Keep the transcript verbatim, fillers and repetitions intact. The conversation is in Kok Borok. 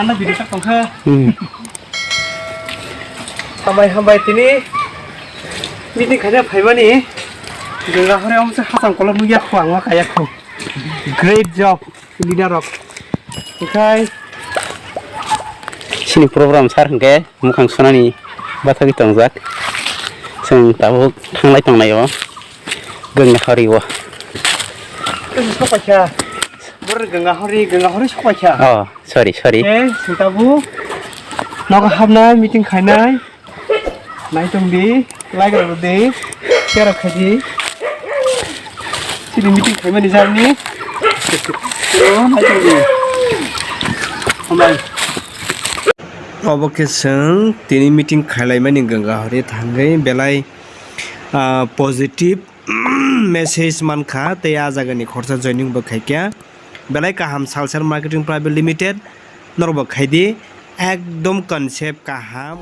Video sak tongkha. Hmm. Hambai, hambai, tini meeting khaina phaimani. Ganga hore amsa hasam kolok nugya kho, ang kaya kho. Great job, leader rok. Okhai. Sini program sar hwnkhe mukhang sunani bathagwi tongjak. Chwng tabuk thanglai tonglaio. Ganga hori o. Sok paikha. Bor Ganga hori, Ganga hori sok paikha. Oh, sorry, sorry. Eh, sing tabuk. Nogo hapnai, meeting khainai. Nai tong di, like rok di, share rok khai di. Chini meeting khaimani jarni. Nai tong di. Hambai. Obo khe chwng tini meeting khailaimani Ganga hori thangwi belai, ah, positive message mankha tei ah jagani khorsa joining bo khaikha. Belai kaham Salsar Marketing Private Limited norok bo khaidi, ekdom concept kaham.